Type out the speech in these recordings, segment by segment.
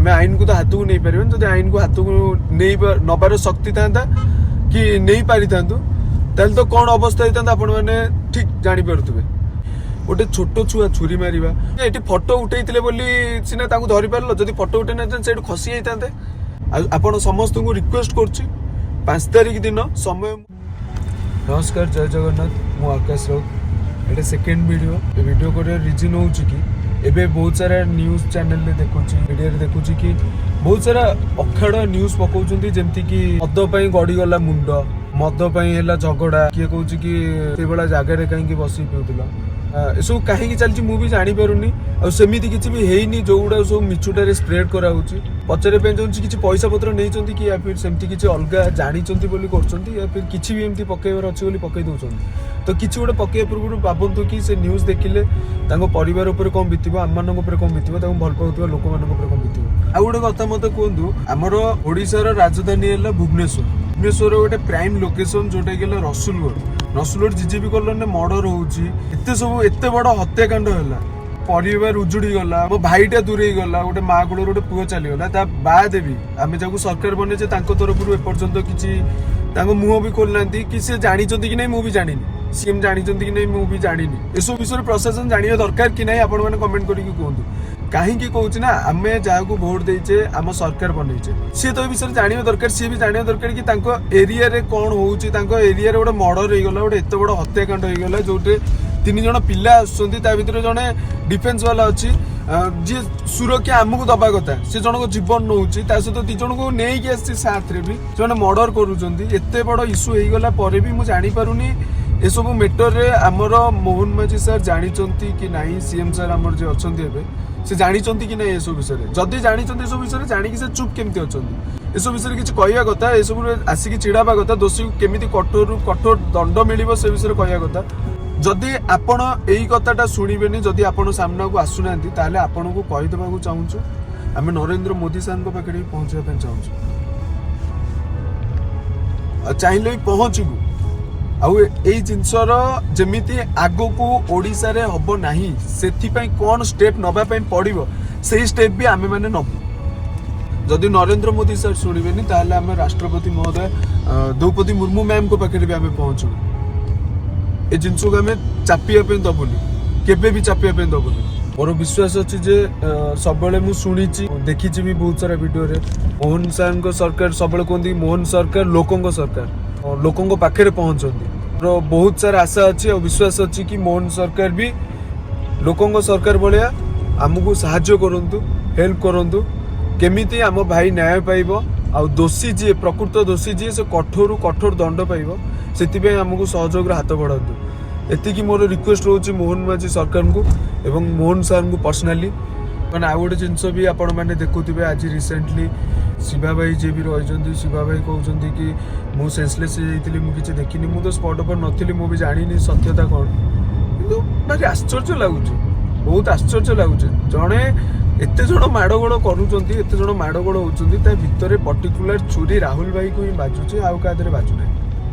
ଆମେ ଆଇନକୁ ତ ହାତକୁ ନେଇପାରିବାନି। ଯଦି ଆଇନକୁ ହାତକୁ ନେଇ ନବାର ଶକ୍ତି ଥାନ୍ତା କି ନେଇ ପାରିଥାନ୍ତୁ, ତାହେଲେ ତ କ'ଣ ଅବସ୍ଥା ହେଇଥାନ୍ତା, ଆପଣମାନେ ଠିକ ଜାଣିପାରୁଥିବେ। ଗୋଟେ ଛୋଟ ଛୁଆ ଛୁରୀ ମାରିବା, ଏଠି ଫଟୋ ଉଠେଇଥିଲେ ବୋଲି ସିନା ତାଙ୍କୁ ଧରି ପାରିଲ। ଯଦି ଫଟୋ ଉଠେଇ ନଥାନ୍ତେ, ସେଇଠୁ ଖସି ଯାଇଥାନ୍ତେ। ଆଉ ଆପଣ ସମସ୍ତଙ୍କୁ ରିକ୍ୱେଷ୍ଟ କରୁଛି, 5 ତାରିଖ ଦିନ ସମୟ। ନମସ୍କାର, ଜୟ ଜଗନ୍ନାଥ। ମୁଁ ଆକାଶ ରାଉତ। ଏଇଟା ସେକେଣ୍ଡ ଭିଡ଼ିଓ। ଏ ଭିଡ଼ିଓ କରିବାର ରିଜନ୍ ହେଉଛି କି ଏବେ ବହୁତ ସାରା ନ୍ୟୁଜ୍ ଚ୍ୟାନେଲରେ ଦେଖୁଛି, ମିଡ଼ିଆରେ ଦେଖୁଛି କି ବହୁତ ସାରା ଅଖାଡ଼ ନ୍ୟୁଜ୍ ପକାଉଛନ୍ତି। ଯେମିତିକି ମଦ ପାଇଁ ଗଡ଼ିଗଲା ମୁଣ୍ଡ, ମଦ ପାଇଁ ହେଲା ଝଗଡ଼ା, କିଏ କହୁଛି କି ସେଇଭଳିଆ ଜାଗାରେ କାହିଁକି ବସିକି ପିଉଥିଲ। ଏସବୁ କାହିଁକି ଚାଲିଛି, ମୁଁ ବି ଜାଣିପାରୁନି। ଆଉ ସେମିତି କିଛି ବି ହେଇନି, ଯୋଉଗୁଡ଼ା ସବୁ ମିଛୁଟାରେ ସ୍ପ୍ରେଡ୍ କରାହଉଛି। ପଚାରିବା ପାଇଁ ଚାହୁଁଛି, କିଛି ପଇସା ପତ୍ର ନେଇଛନ୍ତି କି ୟା ଫିର୍ ସେମିତି କିଛି ଅଲଗା ଜାଣିଛନ୍ତି ବୋଲି କରୁଛନ୍ତି, ୟା ଫିର୍ କିଛି ବି ଏମିତି ପକେଇବାର ଅଛି ବୋଲି ପକେଇ ଦଉଛନ୍ତି। ତ କିଛି ଗୋଟେ ପକେଇବା ପୂର୍ବରୁ ଭାବନ୍ତୁ କି ସେ ନ୍ୟୁଜ୍ ଦେଖିଲେ ତାଙ୍କ ପରିବାର ଉପରେ କ'ଣ ବିତିବ, ଆମମାନଙ୍କ ଉପରେ କ'ଣ ବିତିବ, ତାଙ୍କୁ ଭଲ ପାଉଥିବା ଲୋକମାନଙ୍କ ଉପରେ କ'ଣ ବିତିବ। ଆଉ ଗୋଟେ କଥା ମତେ କୁହନ୍ତୁ, ଆମର ଓଡ଼ିଶାର ରାଜଧାନୀ ହେଲା ଭୁବନେଶ୍ୱର। ଭୁବନେଶ୍ୱର ଗୋଟେ ପ୍ରାଇମ୍ ଲୋକେସନ, ଯୋଉଟା କି ହେଲା ରସୁଲଗଡ଼। ରସୁଲଗଡ଼ ଜିଜେପି କଲୋନୀରେ ମର୍ଡର ହଉଛି, ଏତେ ସବୁ ଏତେ ବଡ ହତ୍ୟାକାଣ୍ଡ ହେଲା, ପରିବାର ଉଜୁଡି ଗଲା, ମୋ ଭାଇଟା ଦୂରେଇ ଗଲା, ଗୋଟେ ମା କୋଳରୁ ଗୋଟେ ପୁଅ ଚାଲିଗଲା। ତା ବାଦେ ବି ଆମେ ଯାହାକୁ ସରକାର ବନେଇଛେ, ତାଙ୍କ ତରଫରୁ ଏପର୍ଯ୍ୟନ୍ତ କିଛି ତାଙ୍କ ମୁହଁ ବି ଖୋଲିନାହାନ୍ତି କି ସେ ଜାଣିଛନ୍ତି କି ନାହିଁ ମୁଁ ବି ଜାଣିନି, ସିଏମ୍ ଜାଣିଛନ୍ତି କି ନାହିଁ ମୁଁ ବି ଜାଣିନି। ଏସବୁ ବିଷୟରେ ପ୍ରଶାସନ ଜାଣିବା ଦରକାର କି ନାହିଁ, ଆପଣମାନେ କମେଣ୍ଟ କରିକି କୁହନ୍ତୁ। କାହିଁକି କହୁଛି ନା, ଆମେ ଯାହାକୁ ଭୋଟ ଦେଇଛେ, ଆମ ସରକାର ବନେଇଛେ, ସିଏ ତ ଏ ବିଷୟରେ ଜାଣିବା ଦରକାର। ସିଏ ବି ଜାଣିବା ଦରକାର କି ତାଙ୍କ ଏରିଆରେ କଣ ହଉଛି। ତାଙ୍କ ଏରିଆରେ ଗୋଟେ ମର୍ଡର ହେଇଗଲା, ଗୋଟେ ଏତେ ବଡ ହତ୍ୟାକାଣ୍ଡ ହେଇଗଲା, ଯୋଉଥିରେ ତିନି ଜଣ ପିଲା ଆସୁଛନ୍ତି, ତା ଭିତରେ ଜଣେ ଡିଫେନ୍ସ ବାଲା ଅଛି, ଯିଏ ସୁରକ୍ଷା ଆମକୁ ଦବା କଥା, ସେ ଜଣଙ୍କ ଜୀବନ ନଉଛି। ତା ସହିତ ଦି ଜଣଙ୍କୁ ନେଇକି ଆସିଛି ସାଥରେ ବି, ସେମାନେ ମର୍ଡର କରୁଛନ୍ତି। ଏତେ ବଡ ଇସ୍ୟୁ ହେଇଗଲା ପରେ ବି ମୁଁ ଜାଣିପାରୁନି, ଏସବୁ ମେଟରରେ ଆମର ମୋହନ ମାଝୀ ସାର୍ ଜାଣିଛନ୍ତି କି ନାହିଁ, ସିଏମ୍ ସାର୍ ଆମର ଯିଏ ଅଛନ୍ତି ଏବେ, ସେ ଜାଣିଛନ୍ତି କି ନାହିଁ ଏସବୁ ବିଷୟରେ? ଯଦି ଜାଣିଛନ୍ତି ଏସବୁ ବିଷୟରେ, ଜାଣିକି ସେ ଚୁପ୍ କେମିତି ଅଛନ୍ତି? ଏସବୁ ବିଷୟରେ କିଛି କହିବା କଥା, ଏସବୁ ଆସିକି ଛିଡ଼ା ହେବା କଥା, ଦୋଷୀକୁ କେମିତି କଠୋରରୁ କଠୋର ଦଣ୍ଡ ମିଳିବ ସେ ବିଷୟରେ କହିବା କଥା। ଯଦି ଆପଣ ଏଇ କଥାଟା ଶୁଣିବେନି, ଯଦି ଆପଣ ସାମ୍ନାକୁ ଆସୁନାହାନ୍ତି, ତାହେଲେ ଆପଣଙ୍କୁ କହିଦେବାକୁ ଚାହୁଁଛୁ, ଆମେ ନରେନ୍ଦ୍ର ମୋଦି ସାର୍ଙ୍କ ପାଖରେ ବି ପହଞ୍ଚିବା ପାଇଁ ଚାହୁଁଛୁ ଆଉ ଚାହିଁଲେ ବି ପହଞ୍ଚିବୁ। ଆଉ ଏଇ ଜିନିଷର ଯେମିତି ଆଗକୁ ଓଡ଼ିଶାରେ ହବ ନାହିଁ, ସେଥିପାଇଁ କ'ଣ ଷ୍ଟେପ୍ ନବା ପାଇଁ ପଡ଼ିବ, ସେଇ ଷ୍ଟେପ୍ ବି ଆମେମାନେ ନବୁ। ଯଦି ନରେନ୍ଦ୍ର ମୋଦି ସାର୍ ଶୁଣିବେନି, ତାହେଲେ ଆମେ ରାଷ୍ଟ୍ରପତି ମହୋଦୟ ଦ୍ରୌପଦୀ ମୁର୍ମୁ ମ୍ୟାମ୍ଙ୍କ ପାଖରେ ବି ଆମେ ପହଞ୍ଚିବୁ। ଏ ଜିନିଷକୁ ଆମେ ଚାପିବା ପାଇଁ ଦବୁନି, କେବେ ବି ଚାପିବା ପାଇଁ ଦବୁନି। ମୋର ବିଶ୍ୱାସ ଅଛି ଯେ ସବୁବେଳେ ମୁଁ ଶୁଣିଛି, ଦେଖିଛି ବି ବହୁତ ସାରା ଭିଡ଼ିଓରେ, ମୋହନ ସାର୍ଙ୍କ ସରକାର, ସବୁବେଳେ କୁହନ୍ତି କି ମୋହନ ସରକାର ଲୋକଙ୍କ ସରକାର, ଲୋକଙ୍କ ପାଖରେ ପହଞ୍ଚନ୍ତି। ମୋର ବହୁତ ସାରା ଆଶା ଅଛି ଆଉ ବିଶ୍ୱାସ ଅଛି କି ମୋହନ ସରକାର ବି ଲୋକଙ୍କ ସରକାର ଭଳିଆ ଆମକୁ ସାହାଯ୍ୟ କରନ୍ତୁ, ହେଲ୍ପ କରନ୍ତୁ, କେମିତି ଆମ ଭାଇ ନ୍ୟାୟ ପାଇବ ଆଉ ଦୋଷୀ ଯିଏ, ପ୍ରକୃତ ଦୋଷୀ ଯିଏ, ସେ କଠୋରରୁ କଠୋର ଦଣ୍ଡ ପାଇବ, ସେଥିପାଇଁ ଆମକୁ ସହଯୋଗର ହାତ ବଢ଼ାନ୍ତୁ। ଏତିକି ମୋର ରିକ୍ୱେଷ୍ଟ ରହୁଛି ମୋହନ ମାଝୀ ସରକାରଙ୍କୁ ଏବଂ ମୋହନ ସାର୍ଙ୍କୁ ପର୍ସନାଲି। ମାନେ ଆଉ ଗୋଟେ ଜିନିଷ ବି ଆପଣମାନେ ଦେଖୁଥିବେ, ଆଜି ରିସେଣ୍ଟଲି ଶିବା ଭାଇ ଯିଏ ବି ରହିଛନ୍ତି, ଶିବା ଭାଇ କହୁଛନ୍ତି କି ମୁଁ ସେନ୍ସଲେସ୍ ହେଇଯାଇଥିଲି, ମୁଁ କିଛି ଦେଖିନି। ମୁଁ ତ ସ୍ପଟ୍ ଉପରେ ନଥିଲି, ମୁଁ ବି ଜାଣିନି ସତ୍ୟତା କ'ଣ। କିନ୍ତୁ ଭାରି ଆଶ୍ଚର୍ଯ୍ୟ ଲାଗୁଛି, ବହୁତ ଆଶ୍ଚର୍ଯ୍ୟ ଲାଗୁଛି। ଜଣେ ଏତେ ଜଣ ମାଡ଼ଗୋଳ କରୁଛନ୍ତି, ଏତେ ଜଣ ମାଡ଼ଗୋଳ ହଉଛନ୍ତି, ତା ଭିତରେ ପର୍ଟିକୁଲାର ଛୁରୀ ରାହୁଲ ଭାଇକୁ ହିଁ ବାଜୁଛି, ଆଉ କାହା ଦେହରେ ବାଜୁନାହିଁ।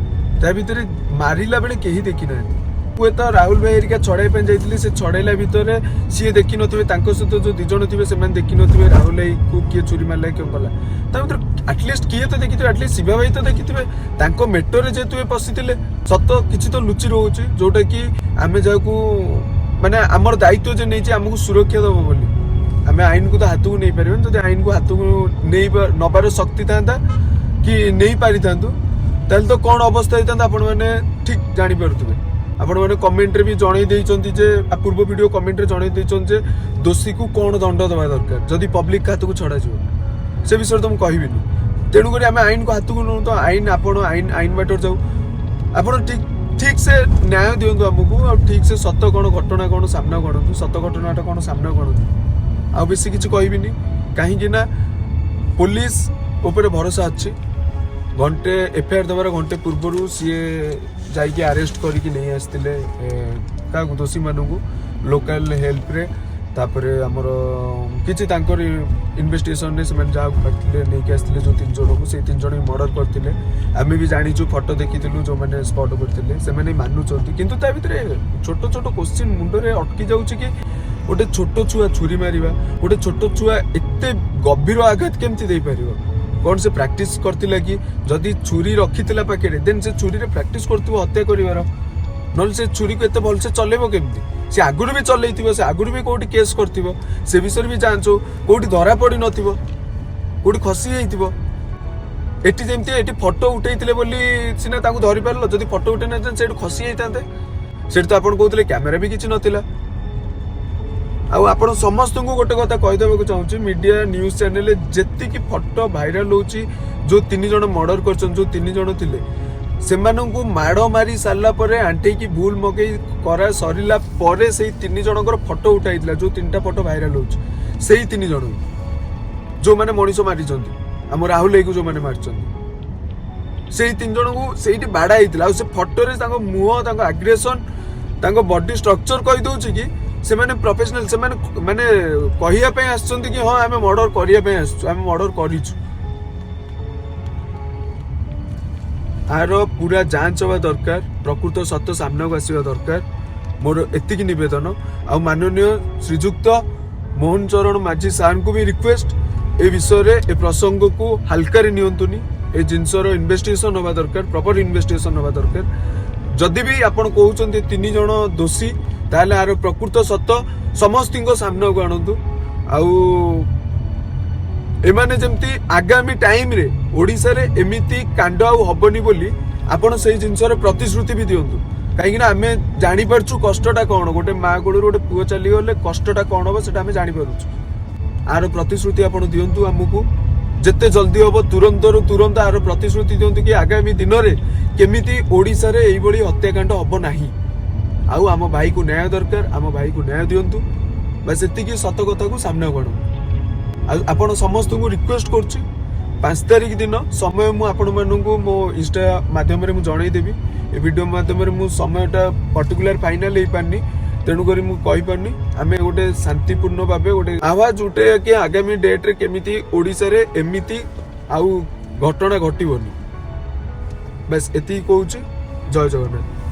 ତା ଭିତରେ ମାରିଲା ବେଳେ କେହି ଦେଖିନାହାନ୍ତି। ହୁଏତ ରାହୁଲ ଭାଇ ହେରିକା ଛଡ଼େଇବା ପାଇଁ ଯାଇଥିଲେ, ସେ ଛଡ଼େଇଲା ଭିତରେ ସିଏ ଦେଖିନଥିବେ, ତାଙ୍କ ସହିତ ଯୋଉ ଦି ଜଣ ଥିବେ ସେମାନେ ଦେଖିନଥିବେ ରାହୁଲ ଭାଇକୁ କିଏ ଛୁରୀ ମାରିଲା, କିଏ କଲା। ତା ଭିତରେ ଆଟଲିଷ୍ଟ କିଏ ତ ଦେଖିଥିବେ, ଆଟଲିଷ୍ଟ ଶିବା ଭାଇ ତ ଦେଖିଥିବେ, ତାଙ୍କ ମେଟରରେ ଯେହେତୁ ଏ ପଶିଥିଲେ। ସତ କିଛି ତ ଲୁଚି ରହୁଛି, ଯୋଉଟା କି ଆମେ ଯାହାକୁ ମାନେ ଆମର ଦାୟିତ୍ୱ ଯେ ନେଇଛି ଆମକୁ ସୁରକ୍ଷା ଦବ ବୋଲି। ଆମେ ଆଇନକୁ ତ ହାତକୁ ନେଇପାରିବାନି। ଯଦି ଆଇନକୁ ହାତକୁ ନେଇ ନବାର ଶକ୍ତି ଥାନ୍ତା କି ନେଇ ପାରିଥାନ୍ତୁ, ତାହେଲେ ତ କ'ଣ ଅବସ୍ଥା ହେଇଥାନ୍ତା, ଆପଣମାନେ ଠିକ ଜାଣିପାରୁଥିବେ। ଆପଣମାନେ କମେଣ୍ଟରେ ବି ଜଣେଇ ଦେଇଛନ୍ତି ଯେ ଆ ପୂର୍ବ ଭିଡ଼ିଓ କମେଣ୍ଟରେ ଜଣେଇ ଦେଇଛନ୍ତି ଯେ ଦୋଷୀକୁ କ'ଣ ଦଣ୍ଡ ଦେବା ଦରକାର ଯଦି ପବ୍ଲିକ ହାତକୁ ଛଡ଼ାଯିବ, ସେ ବିଷୟରେ ତ ମୁଁ କହିବିନି। ତେଣୁକରି ଆମେ ଆଇନକୁ ହାତକୁ ନଉ ତ ଆଇନ ଆପଣ ଆଇନ ବାଟରେ ଯାଉ। ଆପଣ ଠିକ ଠିକ ସେ ନ୍ୟାୟ ଦିଅନ୍ତୁ ଆମକୁ ଆଉ ଠିକ ସେ ସତ କ'ଣ, ଘଟଣା କ'ଣ ସାମ୍ନାକୁ ଆଣନ୍ତୁ, ସତ ଘଟଣାଟା କ'ଣ ସାମ୍ନାକୁ ଆଣନ୍ତୁ। ଆଉ ବେଶୀ କିଛି କହିବିନି, କାହିଁକି ନା ପୋଲିସ ଉପରେ ଭରସା ଅଛି। ଘଣ୍ଟେ ଏଫଆଇଆର ଦେବାର ଘଣ୍ଟେ ପୂର୍ବରୁ ସିଏ ଯାଇକି ଆରେଷ୍ଟ କରିକି ନେଇ ଆସିଥିଲେ କାହାକୁ, ଦୋଷୀମାନଙ୍କୁ, ଲୋକାଲ ହେଲ୍ପରେ। ତାପରେ ଆମର କିଛି ତାଙ୍କର ଇନଭେଷ୍ଟିଗେସନରେ ସେମାନେ ଯାହାକୁ ପାଇଥିଲେ ନେଇକି ଆସିଥିଲେ, ଯେଉଁ ତିନି ଜଣକୁ, ସେଇ ତିନି ଜଣ ହିଁ ମର୍ଡର କରିଥିଲେ। ଆମେ ବି ଜାଣିଛୁ, ଫଟୋ ଦେଖିଥିଲୁ, ଯେଉଁମାନେ ସ୍ପଟ୍ ଉପରେ ଥିଲେ ସେମାନେ ମାନୁଛନ୍ତି। କିନ୍ତୁ ତା ଭିତରେ ଛୋଟ ଛୋଟ କୋଶ୍ଚିନ୍ ମୁଣ୍ଡରେ ଅଟକି ଯାଉଛି କି ଗୋଟେ ଛୋଟ ଛୁଆ ଛୁରୀ ମାରିବା, ଗୋଟେ ଛୋଟ ଛୁଆ ଏତେ ଗଭୀର ଆଘାତ କେମିତି ଦେଇପାରିବ? କ'ଣ ସେ ପ୍ରାକ୍ଟିସ କରିଥିଲା କି? ଯଦି ଛୁରୀ ରଖିଥିଲା ପାଖରେ, ଦେନ୍ ସେ ଛୁରୀରେ ପ୍ରାକ୍ଟିସ କରୁଥିବ ହତ୍ୟା କରିବାର। ନହେଲେ ସେ ଛୁରୀକୁ ଏତେ ଭଲସେ ଚଲେଇବ କେମିତି? ସେ ଆଗରୁ ବି ଚଲେଇଥିବ, ସେ ଆଗରୁ ବି କୋଉଠି କେସ୍ କରିଥିବ, ସେ ବିଷୟରେ ବି ଯାଞ୍ଚ ହଉ। କୋଉଠି ଧରା ପଡି ନଥିବ, କୋଉଠି ଖସି ଯାଇଥିବ। ଏଠି ଯେମିତି ଏଠି ଫଟୋ ଉଠେଇଥିଲେ ବୋଲି ସିନା ତାଙ୍କୁ ଧରି ପାରିଲ। ଯଦି ଫଟୋ ଉଠେଇ ନଥାନ୍ତେ, ସେଇଠୁ ଖସି ଯାଇଥାନ୍ତେ। ସେଠି ତ ଆପଣ କହୁଥିଲେ କ୍ୟାମେରା ବି କିଛି ନଥିଲା। ଆଉ ଆପଣ ସମସ୍ତଙ୍କୁ ଗୋଟେ କଥା କହିଦେବାକୁ ଚାହୁଁଛି, ମିଡିଆ ନ୍ୟୁଜ୍ ଚ୍ୟାନେଲରେ ଯେତିକି ଫଟୋ ଭାଇରାଲ ହଉଛି, ଯୋଉ 3 ଜଣ ମର୍ଡର କରିଛନ୍ତି, ଯୋଉ 3 ଜଣ ଥିଲେ, ସେମାନଙ୍କୁ ମାଡ଼ ମାରି ସାରିଲା ପରେ, ଆଣ୍ଠେଇକି ଭୁଲ ମଗେଇ କରା ସରିଲା ପରେ ସେଇ 3 ଜଣଙ୍କର ଫଟୋ ଉଠାଇଥିଲା। ଯୋଉ ତିନିଟା ଫଟୋ ଭାଇରାଲ ହଉଛି, ସେଇ 3 ଜଣଙ୍କୁ, ଯୋଉମାନେ ମଣିଷ ମାରିଛନ୍ତି, ଆମ ରାହୁଲ ଭାଇକୁ ଯୋଉମାନେ ମାରିଛନ୍ତି, ସେଇ 3 ଜଣଙ୍କୁ ସେଇଠି ବାଡା ହେଇଥିଲା। ଆଉ ସେ ଫଟୋରେ ତାଙ୍କ ମୁହଁ, ତାଙ୍କ ଆଗ୍ରେସନ, ତାଙ୍କ ବଡି ଷ୍ଟ୍ରକ୍ଚର କହିଦଉଛି କି ସେମାନେ ପ୍ରଫେସନାଲ। ସେମାନେ ମାନେ କହିବା ପାଇଁ ଆସିଛନ୍ତି କି ହଁ, ଆମେ ମର୍ଡର କରିବା ପାଇଁ ଆସିଛୁ, ଆମେ ମର୍ଡର କରିଛୁ। ଆର ପୁରା ଯାଞ୍ଚ ହବା ଦରକାର, ପ୍ରକୃତ ସତ ସାମ୍ନାକୁ ଆସିବା ଦରକାର। ମୋର ଏତିକି ନିବେଦନ। ଆଉ ମାନନୀୟ ଶ୍ରୀଯୁକ୍ତ ମୋହନ ଚରଣ ମାଝୀ ସାର୍ଙ୍କୁ ବି ରିକ୍ୱେଷ୍ଟ, ଏ ବିଷୟରେ, ଏ ପ୍ରସଙ୍ଗକୁ ହାଲକାରେ ନିଅନ୍ତୁନି। ଏ ଜିନିଷର ଇନଭେଷ୍ଟିଗେସନ ହବା ଦରକାର, ପ୍ରପର ଇନଭେଷ୍ଟିଗେସନ ହବା ଦରକାର। ଯଦି ବି ଆପଣ କହୁଛନ୍ତି 3 ଜଣ ଦୋଷୀ, ତାହେଲେ ଆର ପ୍ରକୃତ ସତ ସମସ୍ତଙ୍କ ସାମ୍ନାକୁ ଆଣନ୍ତୁ। ଆଉ ଏମାନେ ଯେମିତି ଆଗାମୀ ଟାଇମରେ ଓଡ଼ିଶାରେ ଏମିତି କାଣ୍ଡ ଆଉ ହବନି ବୋଲି ଆପଣ ସେଇ ଜିନିଷର ପ୍ରତିଶ୍ରୁତି ବି ଦିଅନ୍ତୁ। କାହିଁକି ନା ଆମେ ଜାଣିପାରୁଛୁ କଷ୍ଟଟା କଣ। ଗୋଟେ ମା କୋଳରୁ ଗୋଟେ ପୁଅ ଚାଲିଗଲେ କଷ୍ଟଟା କଣ ହବ, ସେଟା ଆମେ ଜାଣିପାରୁଛୁ। ଆର ପ୍ରତିଶ୍ରୁତି ଆପଣ ଦିଅନ୍ତୁ ଆମକୁ, ଯେତେ ଜଲ୍ଦି ହବ, ତୁରନ୍ତରୁ ତୁରନ୍ତ ଆର ପ୍ରତିଶ୍ରୁତି ଦିଅନ୍ତୁ କି ଆଗାମୀ ଦିନରେ କେମିତି ଓଡ଼ିଶାରେ ଏଇଭଳି ହତ୍ୟାକାଣ୍ଡ ହବ ନାହିଁ। ଆଉ ଆମ ଭାଇକୁ ନ୍ୟାୟ ଦରକାର, ଆମ ଭାଇକୁ ନ୍ୟାୟ ଦିଅନ୍ତୁ। ବାସ୍, ଏତିକି ସତ କଥାକୁ ସାମ୍ନାକୁ ଆଣନ୍ତୁ। ଆଉ ଆପଣ ସମସ୍ତଙ୍କୁ ରିକ୍ୱେଷ୍ଟ କରୁଛି, 5 ତାରିଖ ଦିନ ସମୟ ମୁଁ ଆପଣମାନଙ୍କୁ ମୋ ଇନଷ୍ଟା ମାଧ୍ୟମରେ ମୁଁ ଜଣେଇଦେବି। ଏ ଭିଡ଼ିଓ ମାଧ୍ୟମରେ ମୁଁ ସମୟଟା ପର୍ଟିକୁଲାର ଫାଇନାଲ ହେଇପାରିନି, ତେଣୁକରି ମୁଁ କହିପାରୁନି। ଆମେ ଗୋଟେ ଶାନ୍ତିପୂର୍ଣ୍ଣ ଭାବେ ଗୋଟେ ଆୱାଜ ଉଠେଇବା କି ଆଗାମୀ ଡେଟ୍ରେ କେମିତି ଓଡ଼ିଶାରେ ଏମିତି ଆଉ ଘଟଣା ଘଟିବନି। ବାସ୍, ଏତିକି କହୁଛି। ଜୟ ଜଗନ୍ନାଥ।